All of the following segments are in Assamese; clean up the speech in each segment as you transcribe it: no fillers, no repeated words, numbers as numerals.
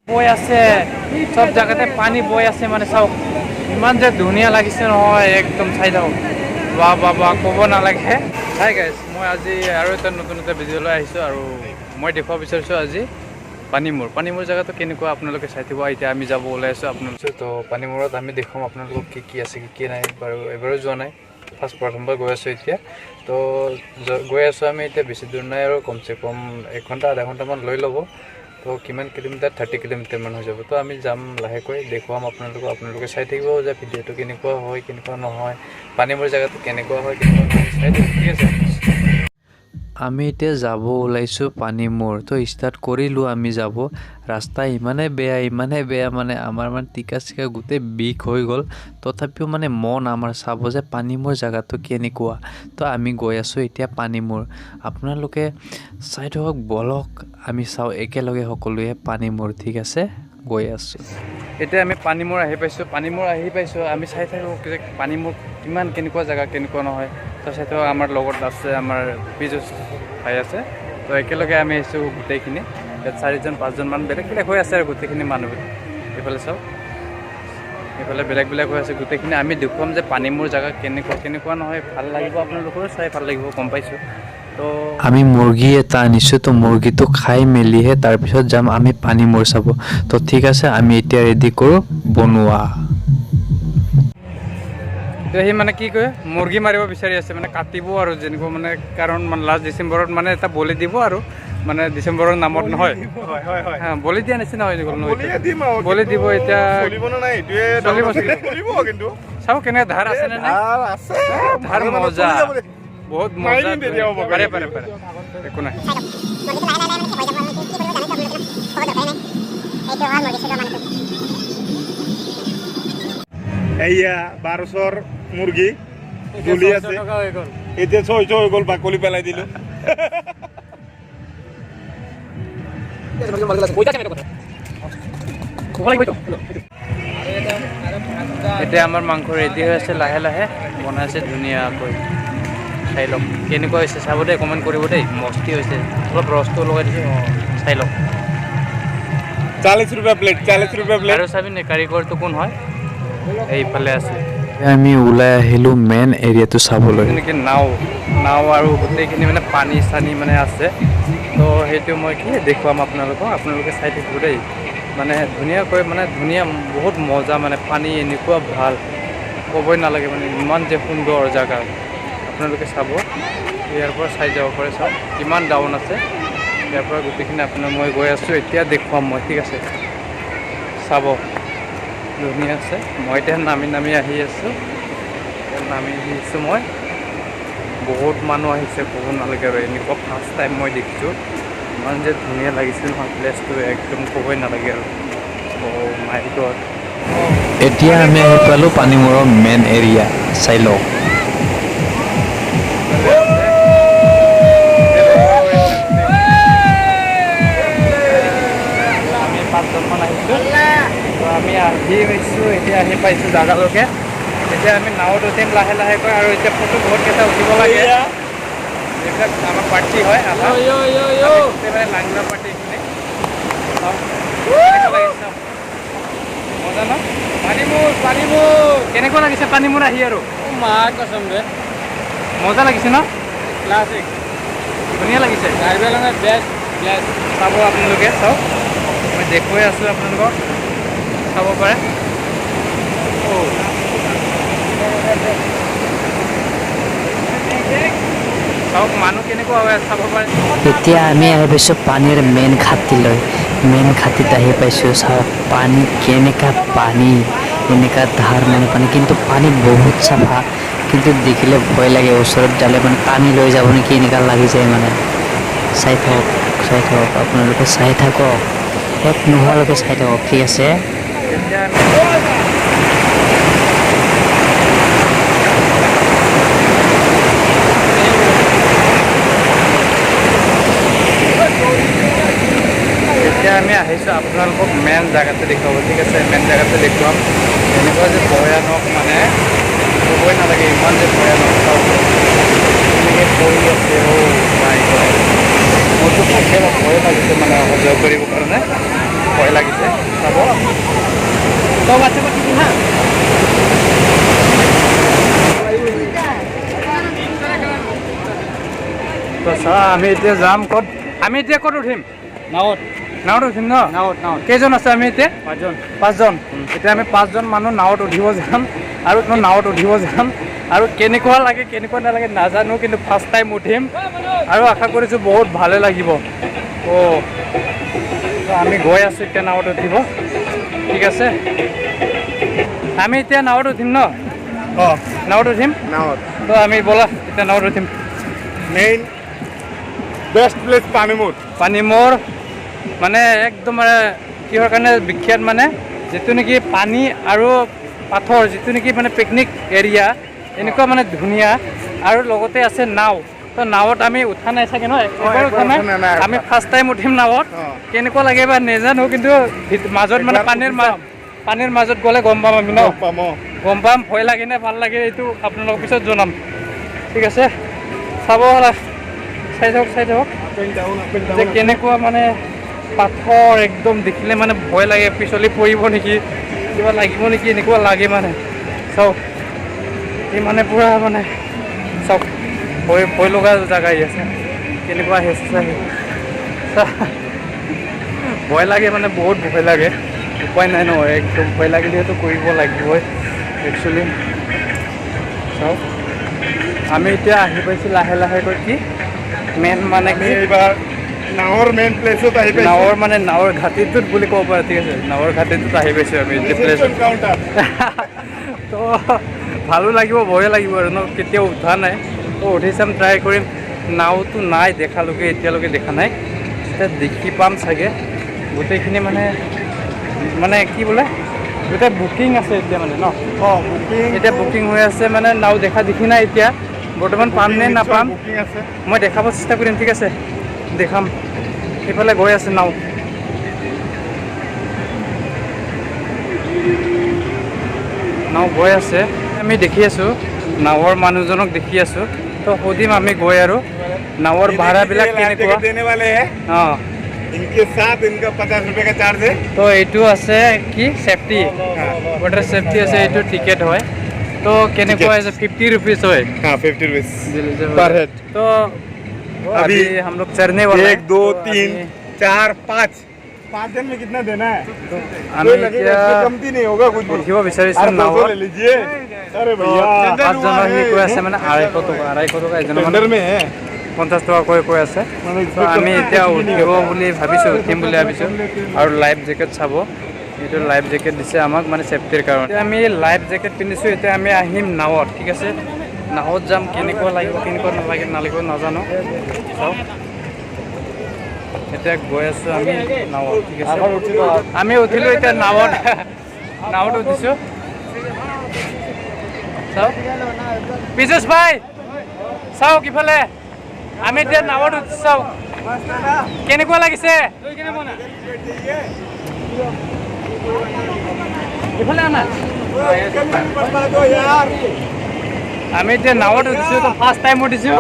বৈ আছে, চব জেগাতে পানী বৈ আছে। মানে চাওক ইমান যে ধুনীয়া লাগিছে নহয়, একদম চাই থাকক। বাহ বাহ বাহ, ক'ব নালাগে। হাই গাইজ, মই আজি আৰু এটা নতুন এটা ভিডিঅ' লৈ আহিছোঁ আৰু মই দেখুৱাব বিচাৰিছোঁ আজি পানীমূৰ। পানীমূৰ জেগাটো কেনেকুৱা আপোনালোকে চাই থাকিব। এতিয়া আমি যাব ওলাই আছোঁ আপোনালোকে। তো পানীমূৰত আমি দেখুৱাম আপোনালোকক কি কি আছে কি কি নাই। বাৰু এবাৰো যোৱা নাই, ফাৰ্ষ্ট প্ৰথমবাৰ গৈ আছোঁ এতিয়া। তো গৈ আছোঁ আমি এতিয়া, বেছি দূৰ নাই আৰু কমচে কম এক ঘণ্টা আধা ঘণ্টামান লৈ ল'ব। তো কিমান কিলোমিটাৰ, 30 কিলোমিটাৰমান হৈ যাব। তো আমি যাম লাহেকৈ, দেখুৱাম আপোনালোকক। আপোনালোকে চাই থাকিব যে ভিডিঅ'টো কেনেকুৱা হয় কেনেকুৱা নহয়, পানীমূৰ জেগাটো কেনেকুৱা হয় কেনেকুৱা নহয়, চাই থাকিব, ঠিক আছে। আমি এতিয়া যাব ওলাইছোঁ পানীমূৰ। তো ষ্টাৰ্ট কৰিলোঁ আমি যাব। ৰাস্তা ইমানেই বেয়া, ইমানেই বেয়া, মানে আমাৰ মানে টিকা চিকা গোটেই বিষ হৈ গ'ল। তথাপিও মানে মন আমাৰ চাব যে পানীমূৰ জেগাটো কেনেকুৱা। তো আমি গৈ আছোঁ এতিয়া পানীমূৰ। আপোনালোকে চাই থাকক, বলক আমি চাওঁ একেলগে সকলোৱে পানীমূৰ, ঠিক আছে। গৈ আছোঁ এতিয়া আমি পানীমূৰ আহি পাইছোঁ। পানীমূৰ আহি পাইছোঁ আমি, চাই থাকোঁ যে পানীমূৰ কিমান কেনেকুৱা জেগা কেনেকুৱা নহয়। তো চাই থাকোঁ, আমাৰ লগত আছে আমাৰ পীযুষ ভাই আছে। তো একেলগে আমি আহিছোঁ গোটেইখিনি। ইয়াত চাৰিজন পাঁচজনমান বেলেগ বেলেগ হৈ আছে আৰু গোটেইখিনি মানুহ। এইফালে চাওক, এইফালে বেলেগ বেলেগ হৈ আছে গোটেইখিনি। আমি দেখুৱাম যে পানীমূৰ জেগা কেনেকুৱা কেনেকুৱা নহয়। ভাল লাগিব আপোনালোকৰো চাই ভাল লাগিব, গম পাইছোঁ। তো আমি মুৰ্গী এটা আনিছোঁ, তো মুৰ্গীটো খাই মেলিহে তাৰপিছত যাম আমি পানীমূৰ চাব। তো ঠিক আছে, আমি এতিয়া ৰেডি কৰোঁ বনোৱা। এতিয়া সি মানে কি কয়, মুৰ্গী মাৰিব বিচাৰি আছে, মানে কাটিব আৰু যেনেকুৱা মানে, কাৰণ মানে লাষ্ট ডিচেম্বৰত মানে এটা বলি দিব আৰু, মানে ডিচেম্বৰৰ নামত নহয়, হা, বলি দিয়া নিচিনা হৈ গ'ল ন এতিয়া। বলি দিব এতিয়া। চলিব, চলিব। চাওঁ কেনেকে ধাৰ আছে নে নাই। ধাৰ মজা, বহুত মজা। পাৰে পাৰে পাৰে, একো নাই। এইয়া 1200 মুৰ্গী জ্বলি আছে, এতিয়া 600 হৈ গ'ল, বাকলি পেলাই দিলো। এতিয়া আমাৰ মাংস ৰেডি হৈ আছে, লাহে লাহে বনাইছে ধুনীয়াকৈ। চাই লওক কেনেকুৱা হৈছে, চাব দেই, কমেণ্ট কৰিব দেই। মস্তি হৈছে, অলপ ৰসটো লগাই দিছোঁ, অঁ চাই লওক। 40 ৰুপিয়া প্লেট, 40 ৰুপিয়া প্লেট। আৰু চাবি নে কাৰিকৰটো কোন হয়, এইফালে আছে। আমি ওলাই আহিলোঁ মেইন এৰিয়াটো চাবলৈ। যেনেকৈ নাও, নাও আৰু গোটেইখিনি মানে পানী চানী মানে আছে। তো সেইটো মই কি দেখুৱাম আপোনালোকক, আপোনালোকে চাই থাকিব দেই। মানে ধুনীয়াকৈ, মানে ধুনীয়া, বহুত মজা, মানে পানী এনেকুৱা ভাল ক'বই নালাগে, মানে ইমান যে সুন্দৰ জেগা। আপোনালোকে চাব, ইয়াৰ পৰা চাই যাব পাৰে। চাওক কিমান ডাউন আছে ইয়াৰ পৰা গোটেইখিনি। আপোনাৰ মই গৈ আছোঁ এতিয়া, দেখুৱাম মই, ঠিক আছে। চাব ধুনীয়া আছে। মই এতিয়া নামি নামি আহি আছোঁ, নামি আহিছোঁ মই। বহুত মানুহ আহিছে, ক'ব নালাগে আৰু। এনেকুৱা ফাৰ্ষ্ট টাইম মই দেখিছোঁ, ইমান যে ধুনীয়া লাগিছে নহয় প্লেচটো, একদম ক'বই নালাগে আৰু। অ' মাই গড। এতিয়া আমি আহি পালোঁ পানীমূৰৰ মেইন এৰিয়া, চাই লওক। আমি পাঁচজনমান আহিছোঁ। তো আমি আহি পাইছোঁ, এতিয়া আহি পাইছোঁ জাগালৈকে। এতিয়া আমি নাৱত উঠিম লাহে লাহেকৈ আৰু এতিয়া ফটো বহুতকেইটা উঠিব লাগে। এইবিলাক আমাৰ পাৰ্টি হয়, আমাৰ মানে লাংলা পাৰ্টি এইখিনি। কেনেকুৱা লাগিছে? মজা ন? পানীমূৰ, পানীমূৰ কেনেকুৱা লাগিছে? পানীমূৰ আহি আৰু মা কচম ৰে মজা লাগিছে ন? ক্লাছিক, ধুনীয়া লাগিছে। কাৰ্বি আংলঙৰ বেষ্ট প্লেচ। চাব আপোনালোকে, চাওক মই দেখুৱাই আছোঁ আপোনালোকক, চাব পাৰে। চাওক মানুহ কেনেকুৱা হয়, চাব পাৰে। এতিয়া আমি আহি পাইছোঁ পানীৰ মেইন ঘাটিলৈ। মেইন ঘাটিত আহি পাইছোঁ, চাওক পানী কেনেকুৱা পানী, এনেকুৱা ধাৰ মানে পানী, কিন্তু পানী বহুত চাফা, কিন্তু দেখিলে ভয় লাগে, ওচৰত যালে মানে টানি লৈ যাব নেকি এনেকুৱা লাগি যায় মানে। চাই থাকক, চাই থাকক, আপোনালোকে চাই থাকক, শেষ নোহোৱালৈকে চাই থাকক, ঠিক আছে। এতিয়া আমি আহিছোঁ আপোনালোকক মেইন জেগাতে দেখুৱাব, ঠিক আছে। মেইন জেগাতে দেখুৱাম। এনেকুৱা যে ভয়ানক, মানে ক'বই নালাগে, ইমান যে ভয়ানক। চাওক এনেকৈ পৰি আছে। অ' মাই গড, মোৰতো ভয়ে লাগিছে মানে অহা যোৱা কৰিবৰ কাৰণে। ভয় লাগিছে। চাব। তো চা, আমি এতিয়া যাম ক'ত? আমি এতিয়া ক'ত উঠিম? নাৱত। নাৱত উঠিম ন? নাৱত, নাৱত। কেইজন আছে আমি এতিয়া? পাঁচজন। পাঁচজন। এতিয়া আমি পাঁচজন মানুহ নাৱত উঠিব যাম আৰু নাৱত উঠিব যাম আৰু কেনেকুৱা লাগে কেনেকুৱা নালাগে নাজানো, কিন্তু ফাৰ্ষ্ট টাইম উঠিম আৰু আশা কৰিছোঁ বহুত ভালে লাগিব। অ' আমি গৈ আছোঁ এতিয়া নাৱত উঠিব। ঠিক আছে, আমি এতিয়া নাৱত উঠিম ন? অঁ। নাৱত উঠিম। নাৱত। তো আমি ব'লা এতিয়া নাৱত উঠিম। মেইন বেষ্ট প্লেচ পানীমূৰ। পানীমূৰ মানে একদম মানে কিহৰ কাৰণে বিখ্যাত, মানে যিটো নেকি পানী আৰু পাথৰ, যিটো নেকি মানে পিকনিক এৰিয়া, এনেকুৱা মানে ধুনীয়া। আৰু লগতে আছে নাও। তো নাৱত আমি উঠা নাই চাগে ন? এবাৰ উঠা নাই। উঠা নাই। আমি ফাৰ্ষ্ট টাইম উঠিম নাৱত। কেনেকুৱা লাগে বা নেজানো, কিন্তু মাজত মানে একবাৰ উঠি চাম। পানীৰ মাজত গ'লে গম পাম আমি ন? গম পাম, অ। গম পাম, ভয় লাগে নে ভাল লাগে এইটো আপোনালোকক পিছত জনাম। ঠিক আছে, চাব, চাই থাকক, চাই থাকক Up and down, up and যে down. কেনেকুৱা মানে পাথৰ, একদম দেখিলে মানে ভয় লাগে, পিছলি পৰিব নেকি, কিবা লাগিব নেকি, এনেকুৱা লাগে মানে। চাওক, এই মানে পূৰা মানে চাওক, ভয় লগা জেগা আহি আছে, কেনেকুৱা আহি আছে চাই। ভয় লাগে মানে বহুত ভয় লাগে, উপায় নাই নহয়, একদম ভয় লাগিলেতো কৰিব লাগিবই একচুৱেলি। চাওক, আমি এতিয়া আহি পাইছোঁ লাহে লাহেকৈ কি মেইন মানে আমি কি এইবাৰ নাৱৰ মেইন প্লেচত আহি পাইছোঁ। নাৱৰ মানে নাৱৰ ঘাটিটোত বুলি ক'ব পাৰে। ঠিক আছে, নাৱৰ ঘাটিটোত আহি পাইছোঁ আমি এতিয়া প্লেচত। Reception counter. তো ভালো লাগিব, ভয়ে লাগিব আৰু ন, কেতিয়াও উঠা নাই। তো উঠি চাম, ট্ৰাই কৰিম। নাওতো নাই দেখালৈকে, এতিয়ালৈকে দেখা নাই, এতিয়া দেখি পাম চাগে। গোটেইখিনি মানে মানে কি বোলে গোটেই বুকিং আছে এতিয়া মানে ন? অঁ, বুকিং। এতিয়া বুকিং হৈ আছে, মানে নাও দেখা দেখি নাই এতিয়া বৰ্তমান, পাম নে নাপাম। বুকিং আছে। মই দেখাব চেষ্টা কৰিম। ঠিক আছে, দেখাম। সেইফালে গৈ আছে নাও। নাও গৈ আছে, আমি দেখি আছোঁ, নাৱৰ মানুহজনক দেখি আছোঁ। তো সুধিম আমি গৈ আৰু নাৱৰ ये ভাড়াবিলাক देखिए, लाइफ কেনেকুৱা। जैकेट देने वाले हैं। অঁ। इनके साथ इनका 50 रुपए का चार्ज है। তো এইটো আছে কি চেফটি, ৱাটাৰ চেফটি আছে, এইটো টিকেট হয়। তো কেনেকুৱা আছে? 50 ৰুপিজ হয়। हाँ, 50 रुपीज पर हेड। तो अभी अभी हम लोग चढ़ने वाले हैं। एक, दो, तो तीन, चार, पाँच, पाँच जन में कितना देना है? আমি कोई लगेगा, এতিয়া इसमें कमती नहीं होगा कुछ भी। উঠিব বিচাৰিছোঁ अरे 200 নাৱত। ले लीजिए। अरे भैया, পাঁচজনৰ সি কৈ আছে মানে 250 টকা, 250 টকা এজনৰ, মানে टेंडर में है। 50 টকাকৈ কৈ আছে। মানে তো আমি এতিয়া উঠিব বুলি ভাবিছোঁ, উঠিম বুলি ভাবিছোঁ। আৰু লাইফ জেকেট চাব, এইটো লাইফ জেকেট দিছে আমাক মানে ছেফটিৰ কাৰণে। এতিয়া আমি লাইফ জেকেট পিন্ধিছোঁ, এতিয়া আমি আহিম নাৱত। ঠিক আছে, নাৱত যাম, কেনেকুৱা লাগিব কেনেকুৱা নালাগে নালাগিব নাজানো। চাওক, এতিয়া গৈ আছোঁ আমি নাৱত। ঠিক আছে, আমি উঠিলোঁ এতিয়া নাৱত, নাৱত উঠিছোঁ। চাওক পীযুষ ভাই, চাওক ইফালে, আমি এতিয়া নাৱত উঠিছোঁ। চাওক কেনেকুৱা লাগিছে। ইফালে আনা। दो यार। আমি এতিয়া নাৱত উঠিছোঁ, তো ফাৰ্ষ্ট টাইম উঠিছোঁ,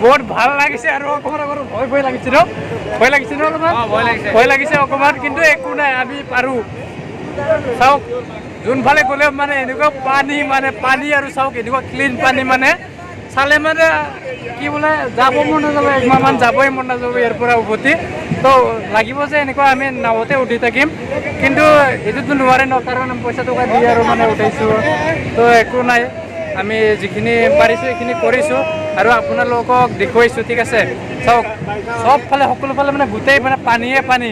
বহুত ভাল লাগিছে। আৰু অকণমান অকণমান ভয় ভয় লাগিছে ন? ভয় লাগিছে ন অলপমান? ভয় লাগিছে। ভয় লাগিছে অকণমান, কিন্তু একো নাই, আমি পাৰোঁ। চাওক, যোনফালে গ'লেও মানে এনেকুৱা পানী, মানে পানী, আৰু চাওক এনেকুৱা ক্লিন পানী, মানে চালে মানে কি বোলে যাব মন নাযাব, একমাহমান যাবই মন নাযাব ইয়াৰ পৰা উভতি। তো লাগিব যে এনেকুৱা আমি নাৱতে উঠি থাকিম, কিন্তু এইটোতো নোৱাৰে ন, কাৰণ পইচা টকা দি আৰু মানে উঠাইছোঁ। তো একো নাই, আমি যিখিনি পাৰিছোঁ সেইখিনি কৰিছোঁ আৰু আপোনালোকক দেখুৱাইছোঁ। ঠিক আছে, চাওক চবফালে সকলোফালে মানে গোটেই মানে পানীয়ে পানী,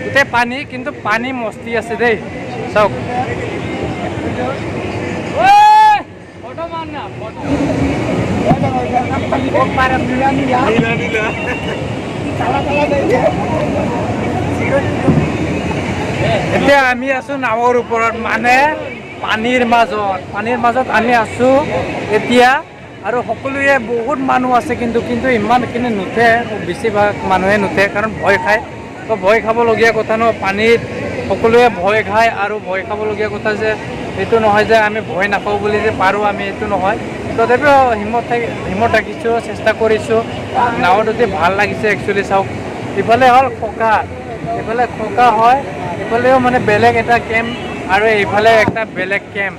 গোটেই পানী, কিন্তু পানী মস্তি আছে দেই। চাওক। ফটো মাৰ না, ফটো। नीला नीला। এতিয়া আমি আছো নাৱৰ ওপৰত, মানে পানীৰ মাজত, পানীৰ মাজত আমি আছো এতিয়া। আৰু সকলোৱে বহুত মানুহ আছে, কিন্তু ইমানখিনি নুঠে, বেছিভাগ মানুহে নুঠে কাৰণ ভয় খায়। তো ভয় খাবলগীয়া কথা ন, পানীত সকলোৱে ভয় খায়। আৰু ভয় খাবলগীয়া কথা যে এইটো নহয় যে আমি ভয় নাখাওঁ বুলি যে পাৰোঁ আমি, এইটো নহয়। তথাপিও হিম্মত ৰাখিছোঁ, চেষ্টা কৰিছোঁ। নাৱত উঠি ভাল লাগিছে একচুৱেলি। চাওক, ইফালে হ'ল খকা। এইফালে খোকা হয়, এইফালেও মানে বেলেগ এটা কেম্প আৰু এইফালে এটা বেলেগ কেম্প।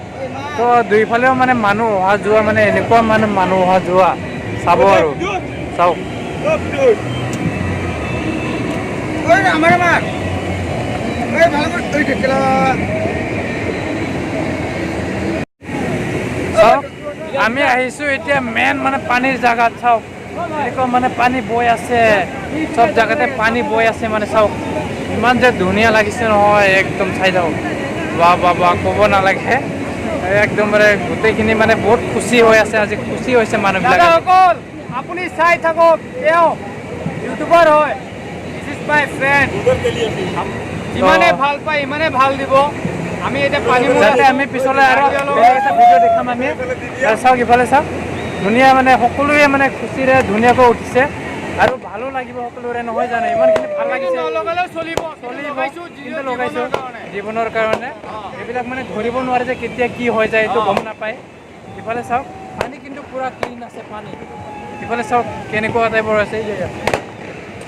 তো দুইফালেও মানে মানুহ অহা যোৱা, মানে এনেকুৱা মানে মানুহ অহা যোৱা চাব আৰু চাওক। চাওক আমি আহিছোঁ এতিয়া মেইন মানে পানীৰ জাগাত। চাওক এনেকুৱা মানে পানী বৈ আছে, চব জাগাতে পানী বৈ আছে মানে। চাওক ইমান যে ধুনীয়া লাগিছে নহয়, একদম চাই থাকক। বাহ বাহ বাহ, ক'ব নালাগে একদম, মানে গোটেইখিনি মানে বহুত খুচি হৈ আছে আজি, খুচি হৈছে মানুহবিলাক। দাদাসকল আপুনি চাই থাকক, তেওঁ ইউটিউবাৰ হয়, this is my friend. যিমানে ভাল পায় ইমানে ভাল দিব। আমি এতিয়া পানী যাতে আমি পিছলৈ আৰু বেলেগ এটা ভিডিঅ' দেখাম আমি। চাওক ইফালে চাওক, ধুনীয়া মানে সকলোৱে মানে খুচিৰে ধুনীয়াকৈ উঠিছে আৰু ভালো লাগিব সকলোৰে নহয় জানো? ইমানখিনি ভাল লাগিছে। নলগালেও চলিব, চলিব, কিন্তু লগাইছোঁ জীৱনৰ কাৰণে। এইবিলাক মানে ধৰিব নোৱাৰে যে কেতিয়া কি হৈ যায়, এইটো গম নাপায়। ইফালে চাওক পানী কিন্তু পূৰা ক্লিন আছে পানী। ইফালে চাওক কেনেকুৱা টাইপৰ আছে,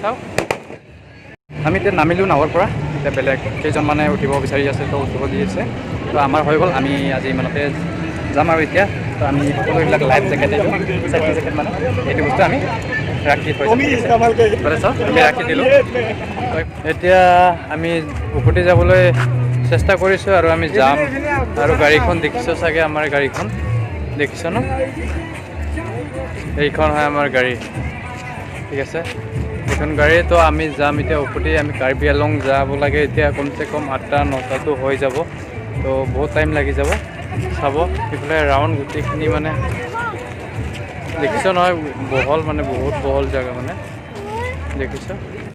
চাওক। আমি এতিয়া নামিলোঁ নাৱৰ পৰা, এতিয়া বেলেগ কেইজনমানে উঠিব বিচাৰি আছে, তো উঠিব দি আছে। তো আমাৰ হৈ গ'ল, আমি আজি ইমানতে যাম আৰু এতিয়া। তো আমি সকলো এইবিলাক লাইফ জেকেট, এইটো ছেফটি জেকেট মানে এইটো বস্তু আমি ৰাখি থৈছোঁ। চাওক আমি ৰাখি দিলোঁ। এতিয়া আমি উভতি যাবলৈ চেষ্টা কৰিছোঁ আৰু আমি যাম। আৰু গাড়ীখন দেখিছোঁ চাগে, আমাৰ গাড়ীখন দেখিছ ন? এইখন হয় আমাৰ গাড়ী, ঠিক আছে, এইখন গাড়ী। তো আমি যাম এতিয়া উভতি, আমি কাৰ্বি আংলং যাব লাগে এতিয়া। কমচে কম 8টা 9টাটো হৈ যাব, তো বহুত টাইম লাগি যাব। চাব ইফালে ৰাউণ্ড গোটেইখিনি মানে দেখিছ নহয়, বহল মানে বহুত বহল জেগা মানে দেখিছ।